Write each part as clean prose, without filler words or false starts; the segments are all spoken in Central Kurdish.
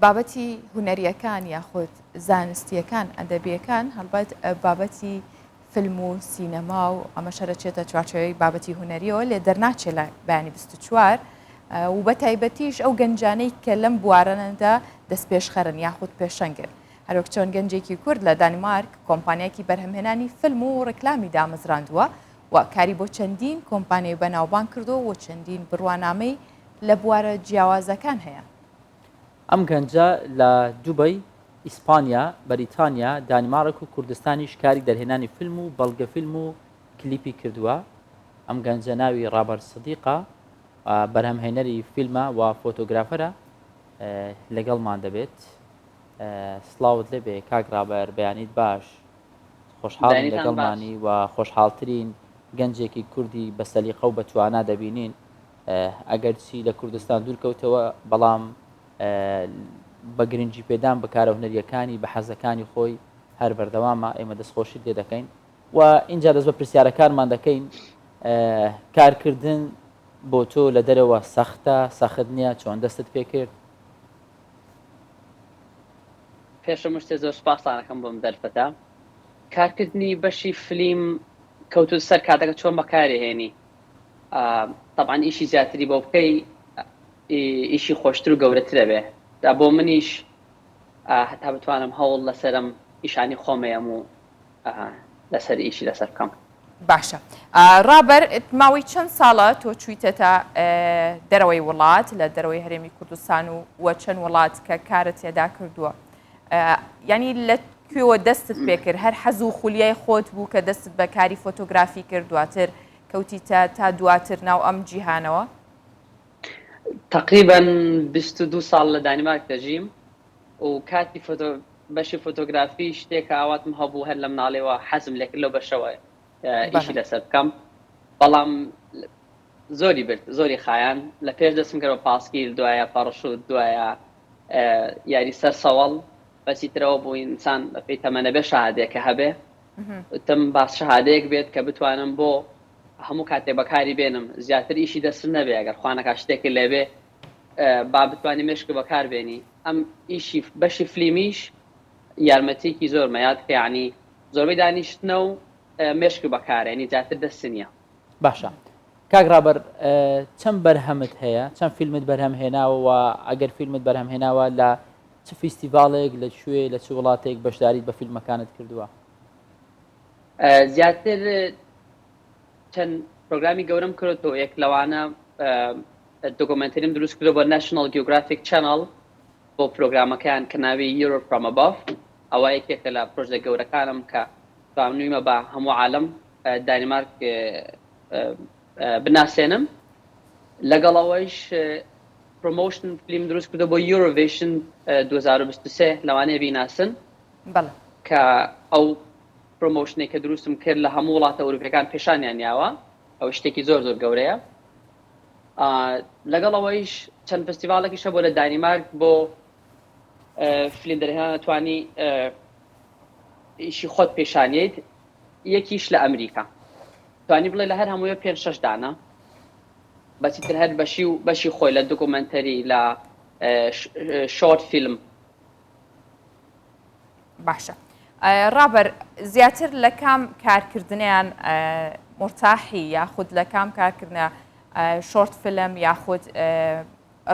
بابەتی هونەریەکان یاخود زانستیەکان ئەدەبیەکان هەڵبەت بابەتی فیلم و سینەما و ئەمەش هەرەچێتە چوارچێوەی بابەتی هونەریەوە لێ دەرناچێت لە بەیانی 24 و بە تایبەتیش ئەو گەنجانەی کە لەم بوارانەدا دەستپێشخەرن یاخود پێشەنگن هەروەک چۆن گەنجێکی کورد لە دانیمارک کۆمپانیایەکی بەرهەمهێنانی فیلم و ڕیکلامی دامەزراندووە و کاری بۆ چەندین کۆمپانیای بەناوبانگ کردووە و چەندین بڕوانامەی لە بوارە جیاوازەکان هەیە. ئەم گەنجە لە دوبەی، ئیسپانیا، بەریتانیا، دانیمارک و کوردستانیش کاری دەرهێنانی فیلم و بەڵگەفیلم و کلیپی کردووە. ئەم گەنجە ناوی ڕابەر سدیقە، بەرهەمهێنەری فیلمە و فۆتۆگرافەرە، لەگەڵمان دەبێت. سڵاوت لێبێ کاک ڕابەر، بەیانیت باش. خۆشحاڵین لەگەڵمانی و خۆشحاڵترین گەنجێکی کوردی بە سەلیقە و بە توانا دەبینین. ئەگەرچی لە کوردستان دوور کەوتەوە، بەڵام بە گرنگی پێدان بە کارە هونەرییەکانی، بە حەزەکانی خۆی هەر بەردەوامە، ئێمە دەستخۆشیت لێ دەکەین و ئینجا دەست بە پرسیارەکانمان دەکەین. کارکردن بۆ تۆ لە دەرەوە سەختە، سەخت نییە، چۆن دەستت پێ کرد؟ پێش هەموو شتێ زۆر سوپاستان ئەکەم بۆ ئەم دەرفەتە. کارکردنی بەشی فلیم کەوتووتە سەر کاتەکە چۆن بەکارێ هێنی. تەبعەن ئیشی زیاتری بۆ بکەی ئیشی خۆشتر و گەورەترە بێ دا بۆ منیش هەتا بتوانم هەوڵ لەسەرم ئیشانی خۆمەیەم و لەسەر ئیشی لەسەر بکەم. باشە ڕابەر ماوەی چەند ساڵە تۆ چوویتەتە دەرەوەی وڵات لە دەرەوەی هەرێمی کوردستان و وە چەند وڵات کە کارت تێدا کردووە ینی لە کوێوە دەستت پێکرد هەر حەز و خولیای خۆت بوو کە دەستت بە کاری فۆتۆگرافی کرد دواتر کەوتیتە تا دواتر ناو ئەم جیهانەوە؟ تەقریبەن 22 ساڵ لە دانیمارک دەژیم و کاتی فۆتۆ بەشی فۆتۆگرافی شتێکە ئاواتم هەبوو هەر لە مناڵیەوە حەزم لێکرد لەو بەشەوە ئیشی لەسەر بکەم بەڵام زۆری برد زۆری خایان لە پێش دەستم کرد بە پاسکیل دوایە پەڕشوت دوایە یاری سەر سەوەڵ بەسی ترەوە بوو ئینسان بەپێی تەمەنە بێ شەهادەیەکە هەبێ وتم با شەهادەیەک بێت کە بتوانم بۆ هەموو کاتێک بەکاری بێنم زیاتر ئیشی دەستم نەبێ ئەگەر خوا نەکا شتێکی لێبێ با بتوانی مێشک بەکار بێنی ئەم ئیشی بەشی فلیمیش یارمەتیەکی زۆر مەیات کە یعنی زۆربەی دانیشتنە و مێشک بەکارێنی زیاتر دەست نییە. باشە کاک ڕابەر چەند بەرهەمت هەیە چەند فیلمت بەرهەم هێناوە و ئەگەر فیلمت بەرهەم هێناوە لە چ فیستیڤاڵێک لە کوێ لە چ وڵاتێک بەشداریت بە فیلمەکانت کردووە؟ زیاتر چەند پرۆگرامی گەورەم کردۆتەوە یەک لەوانە دۆکۆمێنتەریم دروست کردو بۆ National Geographic Channel بۆ پرۆگرامەکەیان کە ناوی Europe from Above ئەوە یەکێکە لە پرۆژە گەورەکانم کە توانیومە بە هەموو عالەم دانیمارک بناسێنم لەگەڵ ئەوەیش promotion فلیم دروست کردو بۆ Eurovision 2023 لەوانەیە بیناسن بەڵێ. کە ئەو promotion ەی کە دروستم کرد لە هەموو وڵاتە ئەوروپیەکان پێشانیان یاوە ئەوە شتێکی زۆر زۆر گەورەیە لەگەڵ ئەوەیش چەند فستیڤالێکیش هەبوو لە دانیمارک بۆ فلیم دەرهێنان توانی ئیشی خۆت پێشانیت یەکیش لە ئەمریکا توانی بڵێ لە هەر هەمووی پێ شەش دانە بەچی تر هەر بەشی و بەشی خۆی لە documentary لە short film. باشە ڕابەر زیاتر لە کام کارکردنیان مورتاحی یاخود لە کام کارکردە short film یاخود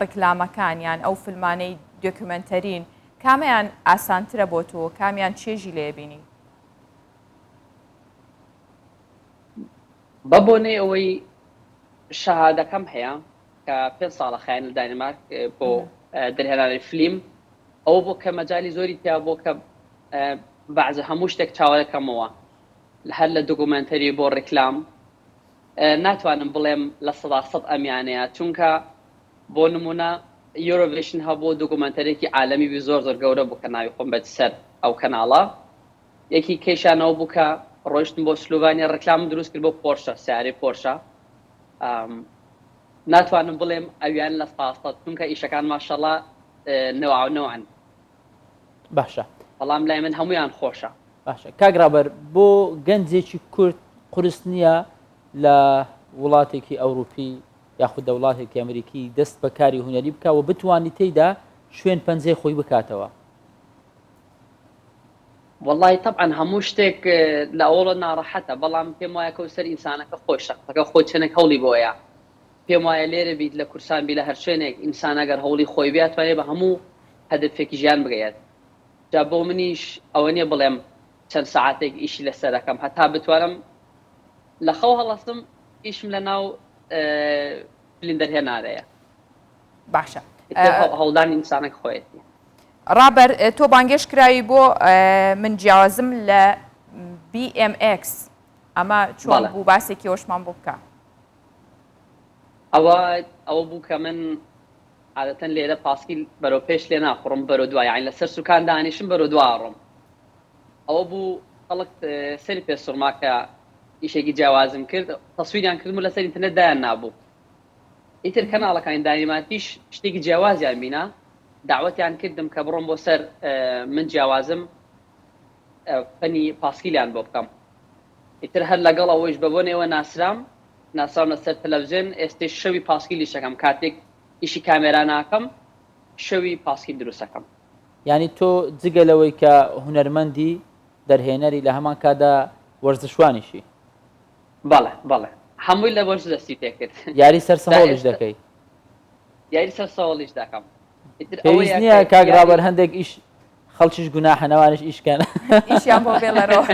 ڕیکلامەکان یان ئەو فیلمانەی documentary ن کامیان ئاسانترە بۆ تۆ کامیان چێژی لێ بینی؟ بە بۆنەی ئەوەی شەهادەکەم هەیە کە پێنج ساڵە خایەن لە دانیمارک بۆ دەرهێنانی فلیم ئەوە بۆ کە مەجای زۆری تیا بۆ کە بەعزە هەموو شتێک چاوەکەمەوە هەر لە documentary بۆ ڕیکلام ناتوانم بڵێم 100% ئەمیانەیە چونکە بۆ نمونە Eurovision هەبوو documentary ێکی عالەمی بی زۆر زۆر گەورە بوو کە ناوی خۆم بێت سەر ئەو کەناڵە یەکی کەیشانەوە بوو کە ڕۆیشتم بۆ سلۆڤانیا ڕیکلامم دروست کرد بۆ پۆرشە سیارەی پۆرشە ناتوانم بڵێم ئەویان لە ساسەت چونکە ئیشەکان ماشەڵا نەوعاونەوەن باشە بەڵام لای من هەمویان خۆشە. باشە کاک ڕابەر بۆ گەنجێکی کورد قورس نییە لە وڵاتێکی ئەوروپی یاخود لە وڵاتێکی ئەمریکی دەست بە کاری هونەری بکە و بتوانانی تێیدا شوێن پەنجەی خۆی بکاتەوە؟ وەڵای تەبعەن هەموو شتێک لە ئەوەڵە ناڕەحەتە بەڵام پێم وایە کەو سەر ئینسانەکە خۆی شەخسەکە خۆی چەنێک هەوڵی بۆیە پێم وایە لێرە بیت لە کورسان بی لە هەر شوێنێک ئینسان ئەگەر هەوڵی خۆی بێ ئەتوانێ بە هەموو هەدەفێکی ژیان بگەیەت جا بۆ منیش ئەوە نیە بڵێم چەند سەعاتێک ئیشی لەسەر ئەکەم هەتا بتوانم لە خەو هەڵەسم ئیشم لە ناو فلیم دەرهێنانەیە. باشە ئیتر هەوڵدانی ئینسانەکە خۆیەتی. ڕابەر تۆ بانگێشت کراوی بۆ من جیاوازم لە BMX ئەمە چۆن بوو باسێکی ئەوشمان بۆ بکە. ئەوە ئەوە بوو کە من عادەتەن لێرە پاسکیل بەرەو پێش لێ ناخوڕم بەرەو دوا یانی لەسەر سوکان دانیشم بەرەو دوا ئەڕۆم ئەوە بوو خەڵک سەری پێ سوڕما کە ئیشێکی جیاوازم کرد تەسویریان کردم و لەسەر ئینتەرنێت دایان نابوو ئیتر کەناڵەکانی دانیمارکیش شتێکی جیاوازیان بینا داوەتیان کردم کە بڕۆم بۆ سەر من جیاوازم فەنی پاسکیلیان بۆ بکەم ئیتر هەر لەگەڵ ئەوەیش بە بۆنەیەوە ناسرام ناسرام لەسەر تەلەفزیۆن ئێستەیش شەوی پاسکیلیش ئەکەم کاتێک ئیشی کامێرا ناکەم شەوی پاسکیل دروست ئەکەم. یانی تۆ جگە لەوەی کە هونەرمەندی، دەرهێنەری لە هەمان کاتدا وەرزشوانیشی؟ بەڵێ بەڵێ هەمووی لە وەرزش دەستی پێکرد. یاری سەر سەهۆڵیش دەکەی؟ یاری سەر سەهۆڵیش دەکەم. ئیتر پێویست نییە کاک ڕابەر هەندێک ئیش خەڵکیش گوناحە نەوانیش ئیش کەن. ئیشیان بۆ بێڵەرەوە.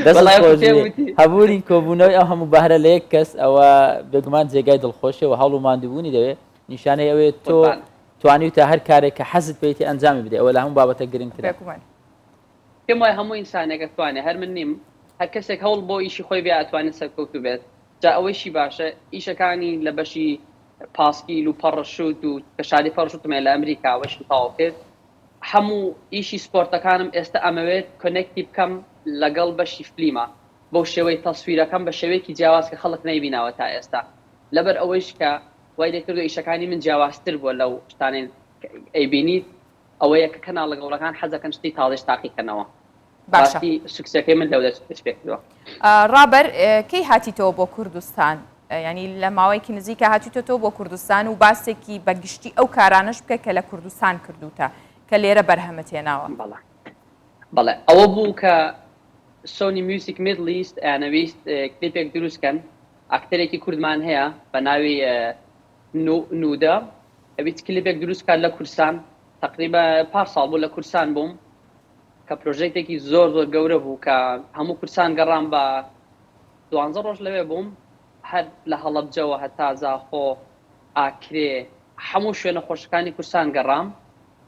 دەست خۆش هەبوونی کۆبوونەوەی ئەو هەموو بەهرە لە یەک کەس ئەوە بێگومان جێگای دڵخۆشیە و هەوڵ و ماندووبوونی دەوێت نیشانەی ئەوەیە تۆ توانیوتە هەر کارێک کە حەزت پێیتی ئەنجامی بدەی ئەوە لە هەموو بابەتە گرنگترە. بێگومان. پێم وایە هەموو ئینسانێک ئەتوانێ هەر من نیم هەر کەسێک هەوڵ بۆ ئیشی خۆی بێ ئەتوانێ سەرکەوتوو بێت جا ئەوەیشی باشە ئیشەکانی لە بەشی پاسکیل و پەڕەشوت و کە شادی پەڕەشوتم هەیە لە ئەمریکا ئەوەشم تەواو کرد هەموو ئیشی سپۆرتەکانم ئێستا ئەمەوێت connect ی بکەم لەگەڵ بەشی فلیمە بەو شێوەی تەسویرەکەم بە شێوەیەکی جیاواز کە خەڵک نەیبیناوە تا ئێستا لەبەر ئەوەیش کە وای لێکردووە ئیشەکانی من جیاوازتر بووە لەو شتانەی ئەیبینیت ئەوەیە کە کەناڵە گەورەکان حەزەکەن شتی تازەش تاقیکەنەوە. باشە. ڕاستی سوکسەکەی من لەو دەست پێ کردووە. ڕابەر کەی هاتیتەوە بۆ کوردستان؟ یانی لە ماوەیەکی نزیکە هاتیتەوە بۆ کوردستان و باسێکی بە گشتی ئەو کارانەش بکە کە لە کوردستان کردووتە کە لێرە بەرهەمت هێناوە. بەڵێ بەڵێ ئەوە بوو کە سۆنی میوزیک میدل ئیست ئەیانەویست کلیپێک دروست کەن ئەکتەرێکی کوردمان هەیە بە ناوی نوودە ئەویست کلیپێک دروست بکات لە کوردستان تەقریبا پار ساڵ بوو لە کوردستان بووم کە پرۆژێکتێکی زۆر زۆر گەورە بوو کە هەموو کوردستان گەڕام بە دوانزە ڕۆژ لەوێ بووم هەر لە هەڵەبجەوە هەتا زاخۆ ئاکرێ هەموو شوێنە خۆشەکانی کوردستان گەڕام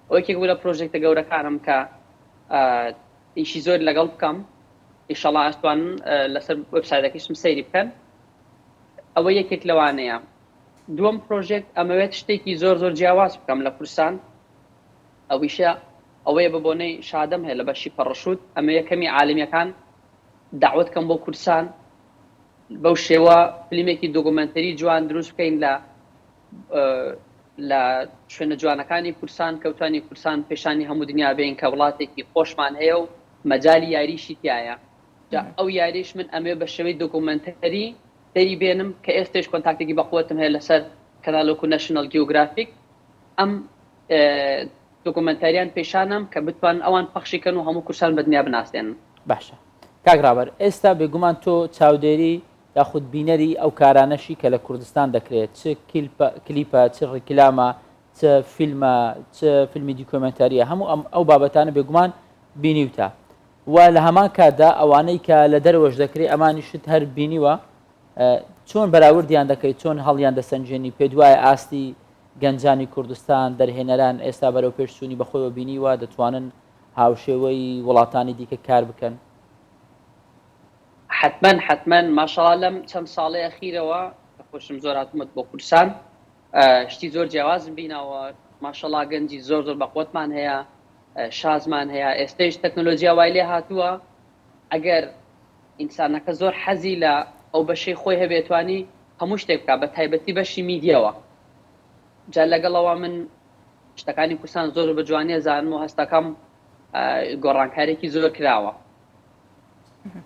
ئەو یەکێک بوو لە پرۆژێکتە گەورەکانم کە ئیشی زۆر لەگەڵ بکەم ئیشەڵا ئەتوانن لەسەر وێبسایتەکەیشم سەیری بکەن ئەوە یەکێک لەوانەیە دووەم پرۆژێکت ئەمەوێت شتێکی زۆر زۆر جیاواز بکەم لە کوردستان ئەویشە ئەوەیە بە بۆنەی شادەم هەیە لە بەشی پەڕەشوت ئەمەوێ کەمی عالمیەکان دەعوەت کەم بۆ کوردستان بەو شێوە فلیمێکی دۆگۆمێنتەری جوان دروست بکەین لە لە شوێنە جوانەکانی کوردستان کەوتانی کوردستان پێشانی هەموو دنیا بین کە وڵاتێکی خۆشمان هەیە و مەجای یاریشی تایە جا ئەو یاریش من ئەمێ بە شێوەی دۆکۆمێنتەری دەری بێنم کە ئێستێش کۆنتاکتێکی بەقوەتم هەیە لەسەر کەناڵ وەکو نەشنەڵ گیۆگرافیک ئەم دۆکۆمێنتاریان پێشانم کە بتوانن ئەوان پەخشی کەن و هەموو کوردستان بە دنیا بناسێنن. باشە کاک ڕابەر ئێستا بێگومان تۆ چاودێری یاخود بینەری ئەو کارانەشی کە لە کوردستان دەکرێت چ کلیپە چ ڕیکلامە چ فیلمە چ فیلمی دیکۆمێنتاریە هەموو ئەم ئەو بابەتانە بێگومان بینیوتە و لە هەمان کاتدا ئەوانەی کە لە دەرەوەش دەکرێت ئەمانیشت هەر بینیوە چۆن بەراوردیان دەکەیت چۆن هەڵیان دەسەنجێنی پێت وایە ئاستی گەنجانی کوردستان دەرهێنەران ئێستا بەرەو پێشچوونی بەخۆیەوە بینیوە دەتوانن هاوشێوەی وڵاتانی دیکە کار بکەن؟ حەتمەن حەتمەن ماشەڵا لەم چەند ساڵەی ئەخیرەوە کە خۆشم زۆر هاتوومەت بۆ کوردستان شتی زۆر جیاوازم بیناوە ماشەڵا گەنجی زۆر زۆر بەقوەتمان هەیە شازمان هەیە ئێستەیش تەکنۆلۆجیا وای لێ هاتووە ئەگەر ئینسانەکە زۆر حەزی لە ئەو بەشەی خۆی هەبێ توانی هەموو شتێک بکات بە تایبەتی بەشی میدیاوە جا لەگەڵەوە من شتەکانی کوردستان زۆر بە جوانیە زانم و هەستەکەم گۆڕانکارێکی زۆر کراوە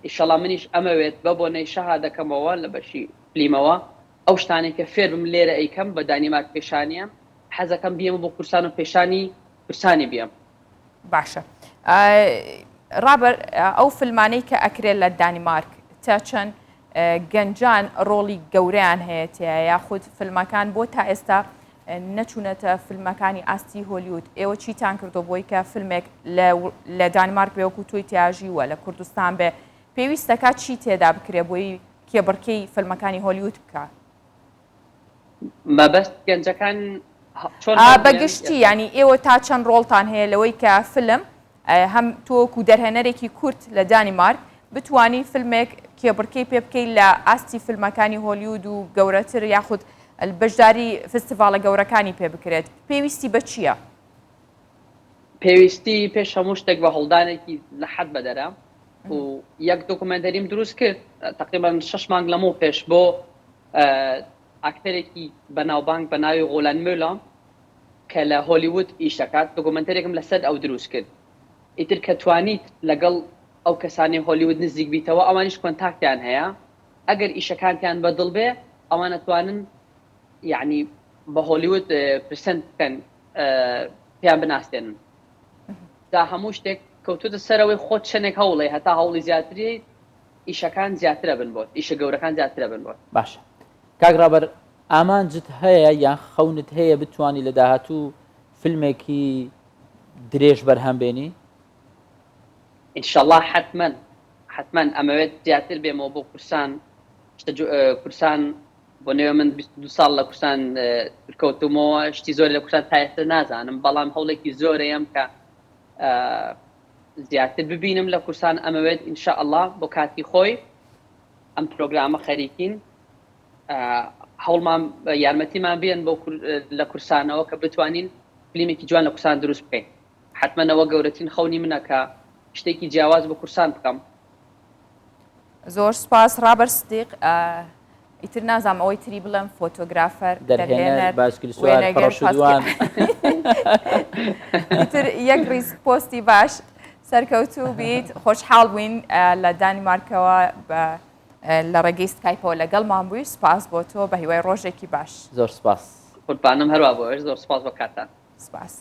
ئیشەڵا منیش ئەمەوێت بە بۆنەی شەهادەکەمەوە لە بەشی فلیمەوە ئەو شتانەی کە فێر بم لێرە ئەیکەم بە دانیمارک پێشانیان. حەزەکەم بیەمە بۆ کورسان و پێشانی کورسانی بیەم. باشە ڕابەر ئەو فلمانەی کە ئەکرێت لە دانیمارک تا چەند گەنجان ڕۆڵی گەورەیان هەیە تیا یاخود فیلمەکان بۆ تا ئێستا نەچوونەتە فیلمەکانی ئاستی هۆلیود ئێوە چیتان کردو بۆی کە فیلمێک لە دانیمارک بێ وەکو تۆی تیاژی وە لە کوردستان بێ پێویستەکە چی تێدا بکرێ بۆی کێبڕکێی فیلمەکانی هۆلیود بکە؟ مەبەست گەنجەکان چۆن بە گشتی ینی ئێوە تا چەند ڕۆڵتان هەیە لەوەی کە فلم هەم تۆ وەکو دەرهێنەرێکی کورد لە دانیمارک بتانی فیلمێک کێبڕکێی پێ بکەیت لە ئاستی فیلمەکانی هۆلیود و گەورەتر یاخود بەشداری فستیڤاڵە گەورەکانی پێ بکرێت پێویستی بە چییە؟ پێویستی پێش هەموو شتێک بە هەوڵدانێکی لە حەد بەدەرە و یەک دۆکومێنتەریم دروست کرد تقریبا شش مانگ لەمەو پێش بۆ ئاکتەرێکی بەناوبانگ بە ناوی غۆلان مۆلا کە لە هۆلیوود ئیش دەکات، دۆکۆمێنتەرێکم لەسەر ئەو دروست کرد. ئیتر کە توانیت لەگەڵ ئەو کەسانەی هۆلیوود نزیک بیتەوە، ئەوانیش کۆنتاکتیان هەیە، ئەگەر ئیشەکانتیان بە دڵ بێ، ئەوان ئەتوانن یەعنی بە هۆلیوود present بکەن، پێیان بناسێنن. جا هەموو شتێک کەوتۆتە سەر ئەوەی خۆت چەندێک هەوڵێ، هەتا هەوڵی زیاتری ئیشەکان زیاترە بن بۆت، ئیشە گەورەکان زیاترە بن بۆت. باشە کاک ڕابەر ئامانجت هەیە یان خەونت هەیە بتوانی لە داهاتوو فیلمێکی درێژ بەرهەم بێنی؟ ئینشەڵا حەتمەن حەتمەن ئەمەوێت زیاتر بێمەوە بۆ کورسان شتە کورسان بۆ نوێ من 22 ساڵ لە کورسان کەوتومەوە شتی زۆر لە کورسان تا ئێستا نازانم بەڵام هەوڵێکی زۆرەیەم کە زیاتر ببینم لە کورسان ئەمەوێت ان شاء اللە بۆ کاتی خۆی ئەم پرۆگرامە خەریکین هەوڵمان یارمەتیمان بێن بۆ لە کورسانەوە کە بتوانین فلیمێکی جوان لە کورسان دروست بکەین حتمما ئەوە گەورەترین خەونی منە کە شتێکی جیاواز بۆ کورسان بکەم. زۆر سوپاس ڕابەر سدیق ئیتر نازانم ئەوەی تری بڵێم فۆتۆگرافەر دەرهێنەر باسکلسوار پەڕەشوودوان ئیتر یەک ڕیز پۆستی باش سەرکەوتوو بیت خۆشحاڵ بووین لە دانیمارکەوە بە لە ڕێگەی سکایپەوە لەگەڵمان بووی سپاس بۆ تۆ بە هیوای ڕۆژێکی باش زۆر سپاس قوربانم هەروا بۆ زۆر سپاس بۆ کاتان سپاس.